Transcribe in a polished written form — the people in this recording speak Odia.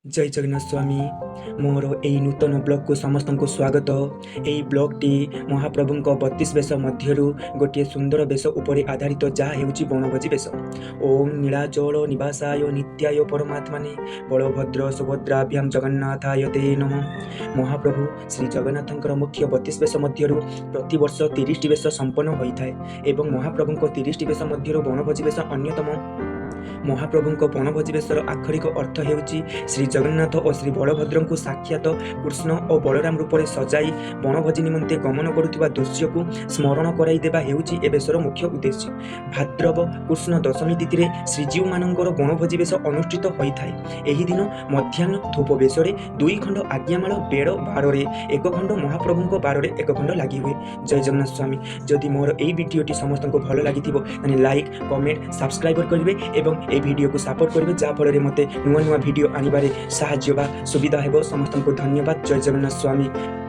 ଜୟ ଜଗନ୍ନାଥ ସ୍ୱାମୀ। ମୋର ଏଇ ନୂତନ ବ୍ଲଗ୍କୁ ସମସ୍ତଙ୍କୁ ସ୍ୱାଗତ। ଏହି ବ୍ଲଗ୍ଟି ମହାପ୍ରଭୁଙ୍କ 32 ବେଶ ମଧ୍ୟରୁ ଗୋଟିଏ ସୁନ୍ଦର ବେଶ ଉପରେ ଆଧାରିତ, ଯାହା ହେଉଛି ବଣଭୋଜି ବେଶ। ଓಂ ନୀଳାଚଳ ନିବାସାୟ ନିତ୍ୟାୟ ପରମାତ୍ମନେ ବଳଭଦ୍ର ସୁଭଦ୍ରାଭ୍ୟାମ ଜଗନ୍ନାଥାୟ ତେ ନମଃ। ମହାପ୍ରଭୁ ଶ୍ରୀ ଜଗନ୍ନାଥଙ୍କର ମୁଖ୍ୟ 32 ବେଶ ମଧ୍ୟରୁ ପ୍ରତିବର୍ଷ 30ଟି ବେଶ ସମ୍ପନ୍ନ ହୋଇଥାଏ ଏବଂ ମହାପ୍ରଭୁଙ୍କ 30ଟି ବେଶ ମଧ୍ୟରୁ ବଣଭୋଜି ବେଶ ଅନ୍ୟତମ। ମହାପ୍ରଭୁଙ୍କ ବଣଭୋଜି ବେଶର ଆକ୍ଷରିକ ଅର୍ଥ ହେଉଛି, ଶ୍ରୀ ଜଗନ୍ନାଥ ଓ ଶ୍ରୀ ବଳଭଦ୍ରଙ୍କୁ ସାକ୍ଷାତ କୃଷ୍ଣ ଓ ବଳରାମ ରୂପରେ ସଜାଇ ବଣଭୋଜି ନିମନ୍ତେ ଗମନ କରୁଥିବା ଦୃଶ୍ୟକୁ ସ୍ମରଣ କରାଇ ଦେବା ହେଉଛି ଏ ବେଶର ମୁଖ୍ୟ ଉଦ୍ଦେଶ୍ୟ। ଭାଦ୍ରବ କୃଷ୍ଣ ଦଶମୀ ତିଥିରେ ଶ୍ରୀଜୀଉମାନଙ୍କର ବଣଭୋଜି ବେଶ ଅନୁଷ୍ଠିତ ହୋଇଥାଏ। ଏହି ଦିନ ମଧ୍ୟାହ୍ନ ଧୂପ ବେଶରେ ଦୁଇ ଖଣ୍ଡ ଆଜ୍ଞାମାଳ ବେଡ଼ ବାରରେ ଏକ ଖଣ୍ଡ, ମହାପ୍ରଭୁଙ୍କ ବାରରେ ଏକ ଖଣ୍ଡ ଲାଗି ହୁଏ। ଜୟ ଜଗନ୍ନାଥ ସ୍ୱାମୀ। ଯଦି ମୋର ଏଇ ଭିଡ଼ିଓଟି ସମସ୍ତଙ୍କୁ ଭଲ ଲାଗିଥିବ, ତାହେଲେ ଲାଇକ୍, କମେଣ୍ଟ, ସବସ୍କ୍ରାଇବର କରିବେ ଏବଂ ଏହି ଭିଡ଼ିଓକୁ ସପୋର୍ଟ କରିବେ, ଯାହାଫଳରେ ମୋତେ ନୂଆ ନୂଆ ଭିଡ଼ିଓ ଆଣିବାରେ ସାହାଯ୍ୟ ବା ସୁବିଧା ହେବ। ସମସ୍ତଙ୍କୁ ଧନ୍ୟବାଦ। ଜୟ ଜଗନ୍ନାଥ ସ୍ୱାମୀ।